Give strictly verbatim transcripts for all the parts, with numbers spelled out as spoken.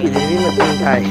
ꯏꯗꯦꯕꯤ ꯃꯇꯨꯡ ꯇꯥꯏ꯫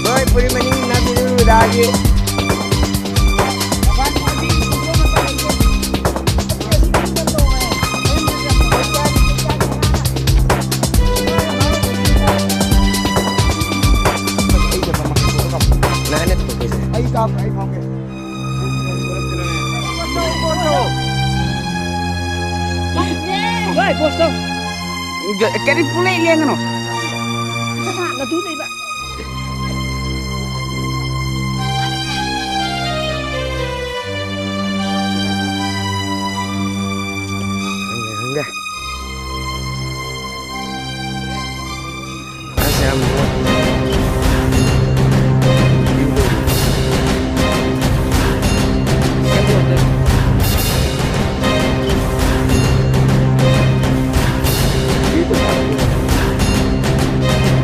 ꯅꯣꯏ ꯐꯨꯔꯤꯠ ꯃꯅꯤꯡ ꯅꯥꯄꯤꯗꯨ ꯗꯥꯒꯤ꯫ ꯑꯩ ꯀꯥꯞ-, ꯑꯩ ꯐꯝꯒꯦ꯫ ꯀꯔꯤ ꯄꯨꯡꯂꯩ ꯂꯦꯡꯒꯅꯨ꯫ ꯅꯇꯨ ꯂꯩꯕ꯫ ꯌꯥꯏ꯫ ꯑꯁ, ꯌꯥꯝ ꯃꯣꯠ-,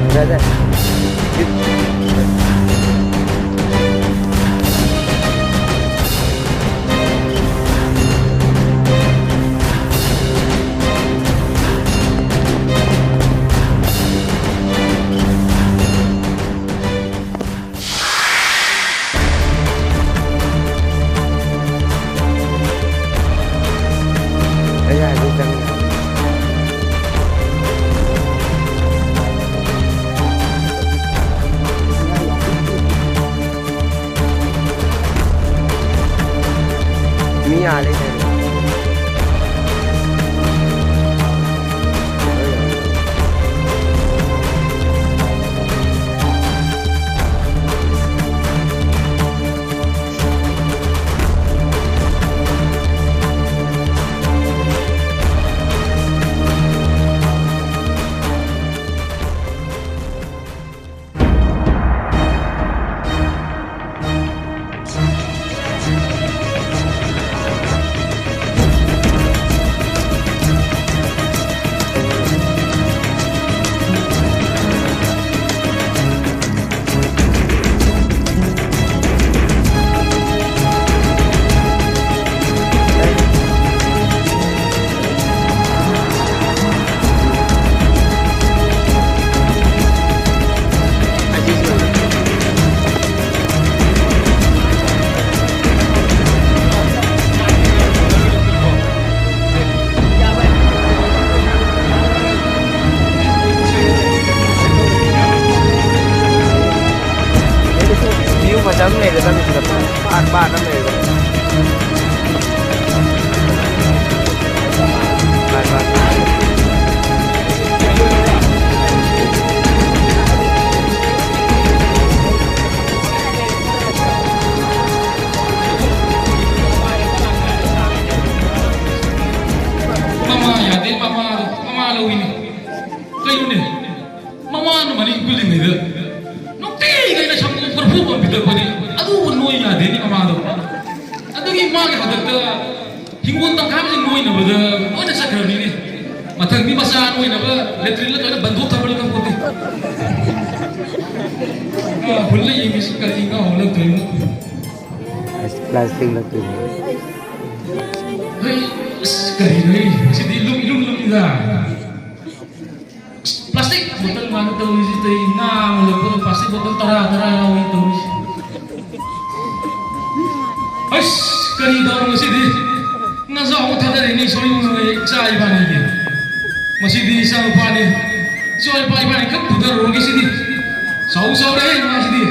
Brother. ꯃꯤ ꯑꯥ ꯂꯩ ꯂꯩꯔꯦ꯫ View ꯐꯖꯕ ꯑꯃ ꯂꯩꯔꯦ ꯅꯪꯒꯤꯁꯤꯗ꯫ ꯄꯥꯠ ꯄꯥꯠ ꯑꯃ ꯂꯩꯔꯦ꯫ ꯄꯥꯠ ꯄꯥꯠ꯫ ꯃꯃꯥꯏ ꯄꯤꯊꯛꯄꯅꯤ꯫ ꯑꯗꯨꯕꯨ ꯅꯣꯏ ꯌꯥꯗꯦꯅꯦ ꯃꯃꯥꯗꯣ꯫ ꯑꯗꯨꯒꯤ ꯃꯥꯒꯤ ꯍꯟꯗꯛꯇ ꯍꯤꯡꯒꯣꯜ ꯇꯪꯈꯥꯏ ꯑꯃꯁꯦ ꯅꯣꯏꯅꯕꯗ ꯂꯣꯏꯅ ꯆꯠꯈ꯭ꯔꯕꯅꯤꯅꯦ꯫ ꯃꯊꯪꯗꯤ ꯃꯆꯥ ꯅꯣꯏꯅꯕ ꯂꯦꯇ꯭ꯔꯤꯟꯂ ꯀꯩꯅꯣ ꯕꯟꯗꯣꯞ ꯊꯝꯕ꯭ꯔꯥ ꯈꯪꯄꯣꯠꯇꯦ꯫ ꯑ, ꯍꯨꯜꯂ ꯌꯦꯡꯉꯤꯁꯤ ꯀꯔꯤ ꯉꯥ ꯍꯧꯂꯛꯇꯣꯏꯅꯣ? ꯄ꯭ꯂꯥꯁꯇꯤꯛ ꯅꯠꯇꯦ꯫ ꯍꯣꯏ, ꯑꯁ, ꯀꯔꯤꯅꯣ ꯍꯦ? ꯁꯤꯗꯤ ꯂꯨꯝ, ꯏꯂꯨꯝ ꯂꯨꯝꯃꯤꯗ꯫ ꯄ꯭ꯂꯥꯁꯇꯤꯛ ꯕꯣꯇꯜ ꯃꯥꯅ ꯇꯧꯔꯤꯁꯤ, ꯀꯩ ꯉꯥ ꯑꯃ ꯂꯧꯕꯗ ꯄ꯭ꯂꯥꯁꯇꯤꯛ ꯕꯣꯇꯜ ꯇꯔꯥ, ꯇꯔꯥ ꯌꯥꯎꯏ ꯇꯧꯔꯤꯁꯤ꯫ ꯑꯁ, ꯀꯔꯤ ꯇꯧꯔꯕ ꯁꯤꯗꯤ? ꯉꯥꯖꯥꯎ ꯑꯃ ꯊꯥꯗꯔꯤꯅꯤ, ꯁꯣꯏꯕꯨꯝ ꯏꯆꯥ ꯏꯕꯥꯅꯤꯒꯤ꯫ ꯃꯁꯤꯗꯤ ꯏꯆꯥ ꯅꯨꯄꯥꯅꯤ꯫ ꯏꯆꯥ ꯅꯨꯄꯥ ꯏꯕꯥꯅꯤ ꯈꯛ ꯐꯨꯊꯔꯨꯔꯒꯦ ꯁꯤꯗꯤ꯫ ꯆꯥꯎ ꯆꯥꯎꯔꯦꯍꯦ ꯉꯥꯁꯤꯗꯤ꯫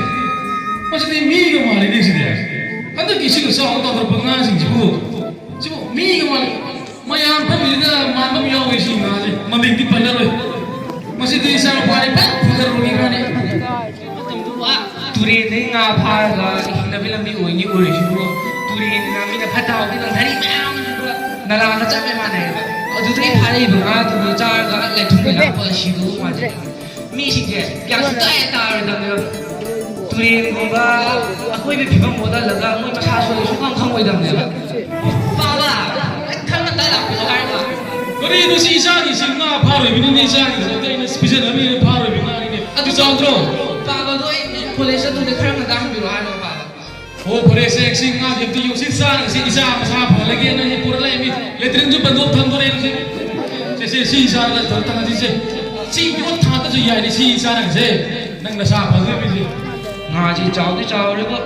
ꯃꯁꯤꯗꯤ ꯃꯤꯒ ꯃꯥꯜꯂꯤꯅꯦ ꯁꯤꯗꯤ꯫ ꯍꯟꯗꯛꯀꯤ ꯏꯁꯤꯡ ꯏꯆꯥꯎ ꯇꯧꯗꯔꯛꯄ ꯉꯥꯁꯤꯡꯁꯤꯕꯨ꯫ ꯁꯤꯕꯨ ꯃꯤꯒ ꯃꯥꯜꯂꯤ꯫ ꯃꯌꯥꯝ ꯐꯝꯃꯤꯁꯤꯗ ꯃꯥꯟꯕ ꯑꯃ ꯌꯥꯎꯋꯦ ꯁꯤ ꯉꯥꯁꯦ꯫ ꯃꯃꯤꯡꯗꯤ ꯄꯜꯂꯔꯣꯏ꯫ ꯃꯁꯤꯗꯤ ꯏꯆꯥ ꯅꯨꯄꯥꯅꯤ ꯐꯠ ꯐꯨꯊꯔꯨꯔꯒꯦ ꯏꯕꯥꯅꯤ꯫ ꯃꯇꯝꯗꯨ ꯑꯥ ꯇꯨꯔꯦꯟꯗꯒꯤ ꯉꯥ ꯐꯥꯔꯒ ꯍꯤꯡꯅꯕꯒꯤ ꯂꯝꯕꯤ ꯑꯣꯏꯅꯤ ꯑꯣꯏꯔꯤꯁꯤꯕꯨ, ꯇꯨꯔꯦꯟꯒꯤ ꯉꯥ ꯃꯤꯅ ꯐꯠꯇ ꯍꯥꯎꯗꯤ ꯂꯪꯊꯔꯤ ꯃꯌꯥꯝꯗꯨꯒ ꯅꯂꯥꯒ ꯆꯞ ꯃꯥꯟꯅꯩꯕ꯫ ꯑꯗꯨꯗꯒꯤ ꯐꯥꯔꯛꯏꯕ ꯉꯥꯗꯨꯕꯨ ꯆꯥꯔꯒ ꯂꯩꯊꯨꯝ ꯀꯩꯀꯥ ꯁꯤꯗꯧ ꯃꯥꯜꯂꯦ꯫ ꯃꯤꯁꯤꯡꯁꯦ ꯒ꯭ꯌꯥꯟ ꯁꯨꯡꯇꯥ ꯍꯦꯛ ꯇꯥꯔꯣꯏꯗꯕꯅꯦꯕ꯫ ꯇꯨꯔꯦꯟꯒꯨꯝꯕ ꯑꯀꯣꯏꯕ ꯐꯤꯕꯝ ꯃꯣꯠꯍꯜꯂꯒ ꯃꯣꯏ ꯃꯁꯥ ꯁꯣꯛꯑꯦ ꯁꯨꯡꯈꯪ ꯈꯪꯉꯣꯏꯗꯕꯅꯦꯕ꯫ ꯄꯥꯕ, ꯈꯔ ꯉꯟꯇꯥ ꯂꯥꯛꯄꯤꯔꯣ ꯍꯥꯏꯔꯒ꯫ ꯀꯔꯤꯅꯣ ꯁꯤ ꯏꯆꯥꯒꯤꯁꯤ ꯉꯥ ꯐꯥꯔꯣꯏꯕꯅꯤꯅꯦ, ꯏꯆꯥꯒꯤꯗꯃꯛꯇ ꯑꯩꯅ ꯄꯤꯖꯅꯕꯅꯦꯅ ꯐꯥꯔꯣꯏꯕ ꯉꯥꯅꯤꯅꯦ꯫ ꯑꯗꯨ ꯆꯥꯎꯗ꯭ꯔꯣ? ꯄꯥꯕ, ꯑꯗꯣ ꯑꯩ ꯀꯣꯂꯦꯖ ꯆꯠꯇꯣꯏꯅꯦ, ꯈꯔ ꯉꯟꯇꯥ ꯍꯟꯕꯤꯔꯣ ꯍꯥꯏꯔꯒ ꯄꯥꯕ꯫ ꯑꯣ, ꯐꯔꯦꯁꯦ, ꯁꯤ ꯉꯥꯁꯦ ꯑꯝꯇ ꯌꯣꯛꯁꯤ, ꯆꯥꯔꯒ ꯁꯤ ꯏꯆꯥ ꯃꯁꯥ ꯐꯍꯜꯂꯒꯦꯅ ꯍꯦꯛ ꯄꯨꯔ ꯂꯥꯛꯏ ꯃꯤ꯫ ꯂꯦꯇ꯭ꯔꯤꯟꯁꯨ ꯕꯟꯗꯣꯞ ꯊꯝꯗꯣꯔꯦ ꯁꯤ꯫ ꯁꯦ, ꯁꯦ, ꯁꯤ ꯏꯆꯥꯗ ꯇꯧꯔ ꯊꯝꯃꯁꯤ ꯁꯦ꯫ ꯁꯤ ꯌꯣꯠ ꯊꯥꯡꯒꯠꯇ꯭ꯔꯁꯨ ꯌꯥꯏꯅꯦ, ꯁꯤ ꯆꯥꯔꯒꯁꯦ꯫ ꯅꯪ ꯅꯁꯥ ꯐꯗꯣꯏ ꯃꯤꯁꯦ꯫ ꯉꯥꯁꯤ ꯆꯥꯎꯗꯤ ꯆꯥꯎꯔꯦꯕꯣ꯫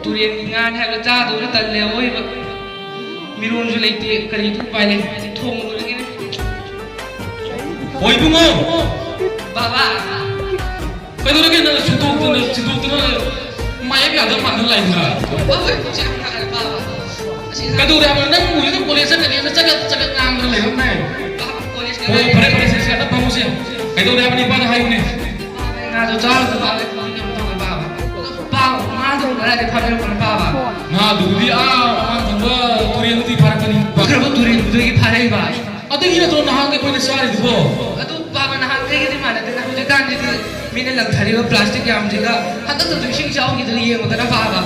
ꯇꯨꯔꯦꯟꯒꯤ ꯉꯥꯅꯤ ꯍꯥꯏꯕ ꯆꯥꯗꯧꯅ ꯇꯜꯂꯦ ꯑꯋꯣꯏꯕ꯫ ꯃꯤꯔꯣꯟꯁꯨ ꯂꯩꯇꯦ, ꯀꯔꯤꯗꯤ ꯎꯄꯥꯏ ꯂꯩ? ꯊꯣꯡꯂꯨꯔꯒꯦꯅꯦ꯫ ꯍꯣꯏ, ꯏꯕꯨꯡꯉꯣ꯫ ꯕꯥꯕꯥ꯫ ꯀꯩꯗꯧꯔꯒꯦ ꯅꯪ ꯁꯨꯛꯇꯣꯛꯇꯅ, ꯁꯤꯟꯗꯣꯛꯇꯅ ꯃꯥꯌꯦꯞ ꯌꯥꯗꯕ ꯃꯥꯟꯗꯅ ꯂꯩꯗꯅ? ꯕꯥꯕꯥ, ꯄꯨꯛꯁꯦ ꯌꯥꯝ ꯅꯥꯔꯦ, ꯕꯥꯕꯥ꯫ ꯑꯁꯤ ꯀꯩꯗꯧꯔꯦ ꯍꯥꯏꯕ? ꯅꯪ ꯎꯔꯤꯗ ꯀꯣꯂꯦꯖ ꯆꯠꯀꯅꯤ, ꯅꯪ ꯆꯒꯠ ꯆꯒꯠ ꯉꯥꯡꯗꯅ ꯂꯩꯔꯝꯃꯦ꯫ ꯕꯥꯕꯥ, ꯀꯣꯂꯦꯖ ꯑꯣ, ꯀꯥꯔꯦ꯫ ꯐꯔꯦ, ꯐꯔꯦ, ꯁꯦ, ꯁꯦ, ꯑꯝꯇ ꯐꯝꯃꯨꯁꯦ꯫ ꯀꯩꯗꯧꯔꯦ ꯍꯥꯏꯕ ꯅꯤꯄꯥꯗ ꯍꯥꯏꯌꯨꯅꯦ꯫ ꯕꯥꯕꯥ, ꯉꯥꯗꯣ ꯆꯥꯔꯨꯗ ꯕꯥꯕꯥ, ꯄꯨꯛꯅꯤꯡ ꯌꯥꯝ ꯇꯧꯋꯦ, ꯕꯥꯕꯥ꯫ ꯕꯥꯕꯥ, ꯉꯥꯗꯣ ꯀꯗꯥꯏꯗꯩ ꯐꯥꯕꯤꯔꯛꯄꯅꯣ, ꯕꯥꯕꯥ? ꯉꯥꯗꯨꯕꯨꯗꯤ ꯑꯥ ꯃꯃꯥꯡ ꯊꯪꯕ ꯇꯨꯔꯦꯜꯗꯒꯤ ꯐꯥꯔꯛꯄꯅꯤ꯫ ꯐꯈ꯭ꯔꯕ ꯇꯨꯔꯦꯜꯗꯨꯗꯒꯤ ꯐꯥꯔꯛꯏꯕ? ꯑꯗꯨꯒꯤ ꯅꯠꯇ꯭ꯔꯣ ꯅꯍꯥꯟꯒ ꯑꯩꯈꯣꯏꯅ ꯆꯥꯔꯤꯗꯨꯕꯣ? ꯑꯗꯨ ꯕꯥꯕꯥ, ꯅꯍꯥꯟꯈꯩꯒꯗꯤ ꯃꯥꯟꯅꯗꯦꯅ, ꯍꯧꯖꯤꯛꯀꯥꯟꯗꯤꯗꯤ ꯃꯤꯅ ꯂꯪꯊꯔꯤꯕ ꯄ꯭ꯂꯥꯁꯇꯤꯛ ꯌꯥꯝꯁꯤꯒ ꯍꯟꯗꯛꯇꯁꯨ ꯏꯁꯤꯡ ꯏꯆꯥꯎꯒꯤꯗꯨꯗ ꯌꯦꯡꯉꯨꯗꯅ ꯄꯥꯕ꯫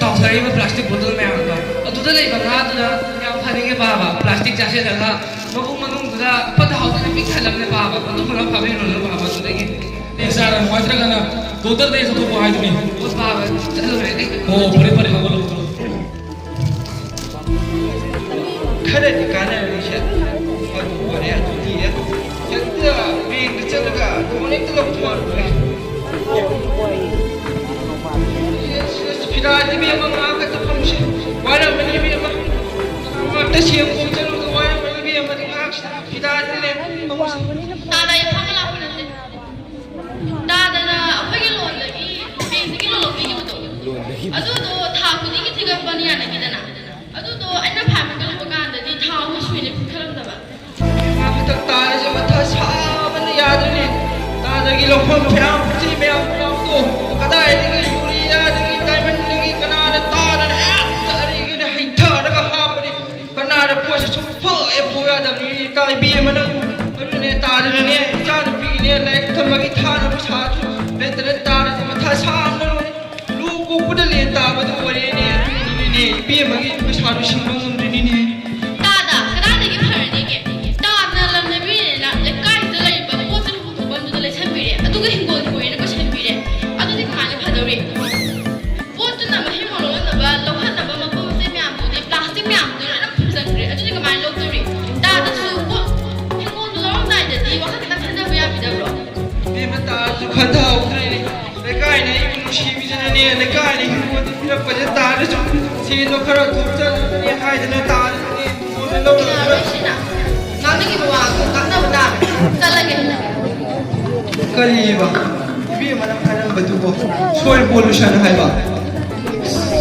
ꯇꯥꯎꯊꯔꯤꯕ ꯄ꯭ꯂꯥꯁꯇꯤꯛ ꯕꯣꯇꯜ ꯃꯌꯥꯝꯗꯣ ꯑꯗꯨꯗ ꯂꯩꯕ ꯉꯥꯗꯨꯅ ꯌꯥꯝ ꯐꯅꯤꯡꯉꯦ ꯄꯥꯕ꯫ ꯄ꯭ꯂꯥꯁꯇꯤꯛ ꯆꯥꯁꯤꯜꯂꯒ ꯃꯕꯨꯛ ꯃꯅꯨꯡꯗꯨꯗ ꯐꯠꯇ ꯍꯥꯎꯗꯅ ꯄꯤꯛ ꯊꯜꯂꯝꯅꯦ ꯄꯥꯕ꯫ ꯑꯗꯨꯒꯨꯝꯕ ꯐꯥꯕ ꯌꯣꯟꯂꯣ ꯄꯥꯕ ꯑꯗꯨꯗꯒꯤ꯫ ꯑꯦ, ꯁꯥꯔ, ꯅꯨꯡꯉꯥꯏꯇ꯭ꯔꯒꯅ ꯗꯣꯛꯇꯔꯗ ꯆꯠꯊꯣꯛꯄ ꯍꯥꯏꯗꯨꯅꯤ꯫ ꯍꯣꯏ ꯄꯥꯕ, ꯆꯠꯂꯨꯔꯦ ꯑꯩ꯫ ꯑꯣ, ꯐꯔꯦ, ꯐꯔꯦ, ꯍꯧꯒꯠꯂꯣ, ꯍꯧꯒꯠꯂꯣ꯫ ꯈꯔꯗꯤ ꯀꯥꯟꯅꯔꯅꯤꯁꯦ꯫ ꯑꯗꯨ ꯑꯣꯏꯔꯦ, ꯑꯗꯨꯗꯤ ꯍꯦꯛꯇ ꯕꯦꯡꯗ ꯆꯠꯂꯒ ꯂꯣꯟ ꯍꯦꯛꯇ ꯂꯧꯊꯣꯛꯑꯔꯣꯏ꯫ ꯑꯁ, ꯑꯁ, ꯐꯤꯗꯥꯗꯤ ꯏꯕꯦꯝꯃ ꯉꯥ ꯈꯛꯇ ꯐꯪꯁꯤ꯫ ꯋꯥꯔꯝꯃꯅꯤ ꯏꯕꯦꯝꯃ꯫ ꯉꯥꯛꯇ ꯁꯦꯝ ꯈꯣꯝ ꯆꯠꯂꯨꯕꯗ ꯋꯥꯔꯝꯃꯅꯤ ꯏꯕꯦꯝꯃ꯫ ꯉꯥꯛꯁꯤꯗ ꯐꯤꯗꯥꯗꯤ ꯂꯩ꯫ ꯇꯥꯗ ꯑꯩ ꯐꯝꯕ ꯂꯥꯛꯄ ꯅꯠꯇꯦ꯫ ꯇꯥꯗꯅ ꯑꯩꯈꯣꯏꯒꯤ ꯂꯣꯟꯗꯒꯤ, ꯕꯦꯡꯗꯒꯤ ꯂꯣꯟ ꯂꯧꯕꯤꯈꯤꯕꯗꯣ, ꯑꯗꯨꯗꯣ ꯊꯥ ꯈꯨꯗꯤꯡꯒꯤ ꯊꯤꯒꯠꯄꯅ ꯌꯥꯅꯈꯤꯗꯅ, ꯑꯗꯨꯗꯣ ꯑꯩꯅ ꯐꯥꯏꯜ ꯄꯤꯈꯠꯂꯛꯄ ꯀꯥꯟꯗꯗꯤ ꯊꯥ ꯑꯍꯨꯝ ꯁꯨꯏꯅ ꯄꯤꯈꯠꯂꯝꯗꯕ꯫ ꯍꯟꯗꯛ ꯇꯥꯔꯤꯁꯦ ꯃꯊꯥ ꯁꯥꯕꯅ ꯌꯥꯗ꯭ꯔꯦꯅꯦ꯫ ꯇꯥꯗꯒꯤ ꯂꯧꯐꯝ ꯃꯌꯥꯝ, ꯆꯦ ꯃꯌꯥꯝ ꯃꯌꯥꯝꯗꯣ ꯀꯗꯥꯏꯗꯒꯤ ꯌꯨꯔꯤꯌꯥꯗꯒꯤ ꯗꯥꯏꯃꯟꯗꯒꯤ ꯀꯅꯥꯅ ꯇꯥꯗꯅ ꯍꯦꯛꯇ ꯑꯔꯤꯒꯤꯗ ꯍꯩꯊꯔꯒ ꯍꯥꯞꯄꯅꯤ꯫ ꯀꯅꯥꯅ ꯄꯣꯠꯁꯦ ꯁꯨꯡꯐ ꯍꯦꯛ ꯐꯨ ꯌꯥꯗꯕꯅꯤ ꯏꯀꯥꯏꯕꯤ ꯑꯃꯅ꯫ ꯑꯗꯨꯅꯦ ꯇꯥꯗꯅꯅꯦ ꯏꯆꯥꯅꯨꯄꯤꯒꯤꯅꯦ ꯂꯥꯏꯔꯤꯛ ꯇꯝꯕꯒꯤ ꯊꯥꯅꯕ ꯄꯩꯁꯥꯁꯨ ꯂꯩꯇꯅ ꯇꯥꯔꯤꯁꯦ ꯃꯊꯥ ꯁꯥꯕꯅ ꯂꯣꯏꯔꯦ꯫ ꯂꯨ ꯀꯣꯛꯄꯗ ꯂꯦꯟ ꯇꯥꯕꯗꯨ ꯑꯣꯏꯔꯦꯅꯦ꯫ ꯑꯗꯨꯅꯅꯦ ꯏꯕꯦꯝꯃꯒꯤ ꯄꯩꯁꯥꯗꯨ ꯁꯤꯡꯕ ꯉꯝꯗ꯭ꯔꯤꯅꯤꯅꯦ꯫ ꯇꯥꯗ ꯀꯗꯥꯏꯗꯒꯤ ꯐꯔꯅꯤꯒꯦ? ꯇꯥꯗꯅ ꯂꯝ ꯂꯩꯕꯤꯔꯦꯅ ꯂꯩꯀꯥꯏꯗꯨꯗ ꯂꯩꯔꯤꯕ ꯄꯣꯠ ꯆꯩ ꯍꯨꯟꯗꯣꯛꯐꯝꯗꯨꯗ ꯂꯩꯁꯟꯕꯤꯔꯦ, ꯑꯗꯨꯒ ꯍꯤꯡꯒꯣꯜ ꯀꯣꯏꯔꯦꯅ ꯀꯣꯏꯁꯟꯕꯤꯔꯦ꯫ ꯑꯗꯨꯗꯤ ꯀꯃꯥꯏꯅ ꯐꯗꯧꯔꯤ? ꯄꯣꯠꯇꯨꯅ ꯃꯍꯩ ꯃꯔꯣꯡ ꯂꯣꯛꯍꯟꯅꯕ ꯂꯧꯈꯠꯅꯕ ꯃꯄꯣꯠ ꯃꯆꯩ ꯃꯌꯥꯝꯗꯨꯗꯤ ꯄ꯭ꯂꯥꯁꯇꯤꯛ ꯃꯌꯥꯝꯗꯨꯅ ꯂꯣꯏꯅ ꯐꯨꯝꯖꯤꯟꯈ꯭ꯔꯦ꯫ ꯑꯗꯨꯗꯤ ꯀꯃꯥꯏꯅ ꯂꯧꯗꯧꯔꯤ? ꯇꯥꯗꯁꯨ ꯄꯣꯠ ꯍꯤꯡꯒꯣꯜꯗꯨ ꯂꯧꯔꯝꯗꯥꯏꯗꯗꯤ ꯋꯥꯈꯜ ꯈꯤꯇꯪ ꯈꯟꯊꯕ ꯌꯥꯕꯤꯗꯕ꯭ꯔꯣ? ꯏꯕꯦꯝꯃ ꯇꯥꯔꯁꯨ ꯈꯟꯊꯍꯧꯗ꯭ꯔꯦꯅꯦ꯫ ꯂꯩꯀꯥꯏꯅ ꯑꯩꯕꯨ ꯅꯨꯡꯁꯤꯕꯤꯗꯅꯅꯦ, ꯂꯩꯀꯥꯏꯅ ꯍꯤꯡꯒꯣꯜꯗꯨ ꯄꯤꯔꯛꯄꯁꯦ ꯇꯥꯔꯁꯨ ꯁꯦꯟꯗꯣ ꯈꯔ ꯊꯣꯛꯆꯅꯕꯅꯦ ꯍꯥꯏꯗꯅ ꯇꯥꯔꯁꯨꯅꯦ ꯍꯤꯡꯒꯣꯜꯗ ꯂꯧꯔꯒ ꯌꯥꯔꯣꯏ ꯁꯤꯅ꯫ ꯉꯥꯡꯅꯈꯤꯕ ꯋꯥꯗꯣ ꯉꯥꯡꯅꯕ ꯇꯥꯕꯅꯤ꯫ ꯆꯠꯂꯒꯦ꯫ ꯀꯔꯤꯕ? ꯏꯕꯦꯝꯃꯅ ꯍꯥꯏꯔꯝꯕꯗꯨꯕꯨ soil pollution ꯍꯥꯏꯕ?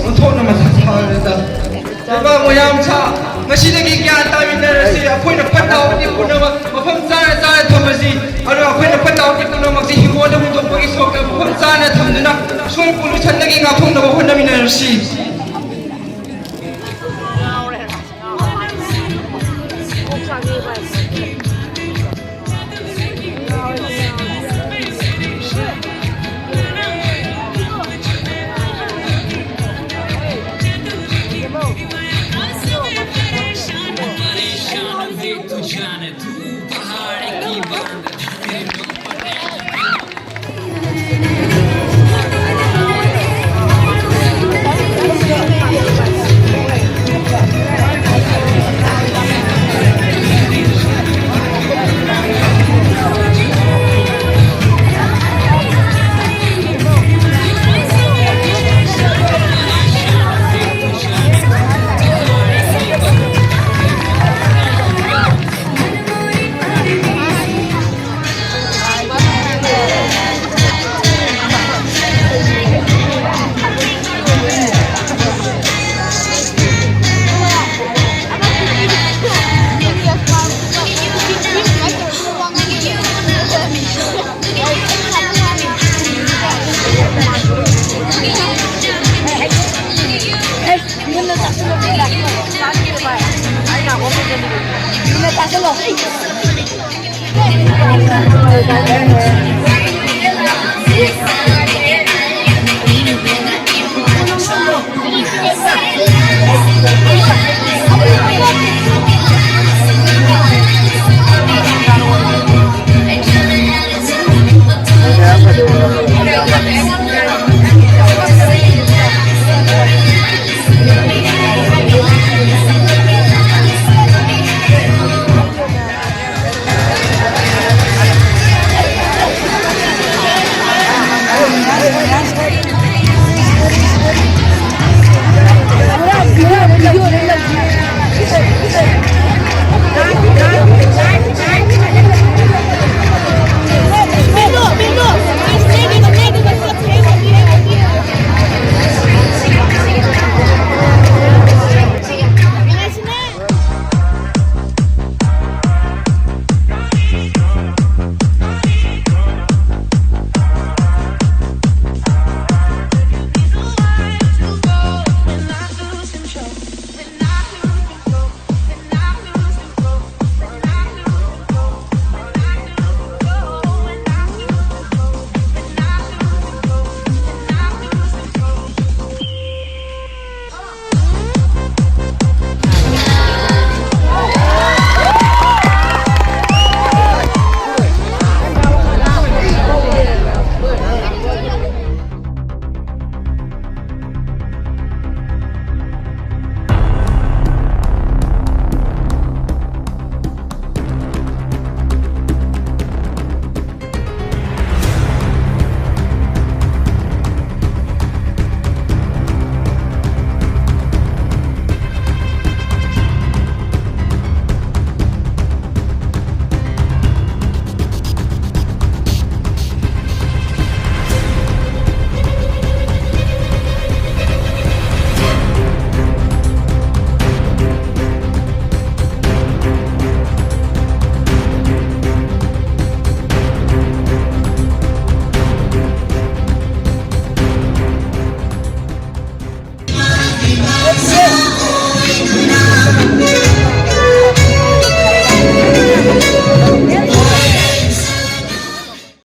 ꯑꯣꯟꯊꯣꯛꯅ ꯃꯊꯥ ꯁꯥꯔꯦꯗ꯫ ꯂꯩꯕꯥꯛ ꯃꯌꯥꯝ ꯁꯥ, ꯉꯁꯤꯗꯒꯤ ꯒ꯭ꯌꯥꯟ ꯇꯥꯃꯤꯟꯅꯔꯁꯤ꯫ ꯑꯩꯈꯣꯏꯅ ꯐꯠꯇ ꯍꯥꯎꯗꯤ ꯄꯨꯝꯅꯃꯛ ꯃꯐꯝ ꯆꯥꯅ ꯆꯥꯅ ꯊꯝꯃꯁꯤ꯫ ꯑꯗꯣ ꯑꯩꯈꯣꯏꯅ ꯐꯠꯇ ꯍꯥꯎꯗꯤ ꯄꯨꯝꯅꯃꯛꯁꯤ ꯍꯤꯡꯒꯣꯜꯗ ꯍꯨꯟꯗꯣꯛꯄꯒꯤ ꯁꯔꯨꯛꯇ ꯃꯐꯝ ꯆꯥꯅ ꯊꯝꯗꯨꯅ soil pollutionꯗꯒꯤ ꯉꯥꯛꯊꯣꯛꯅꯕ ꯍꯣꯠꯅꯃꯤꯟꯅꯔꯁꯤ꯫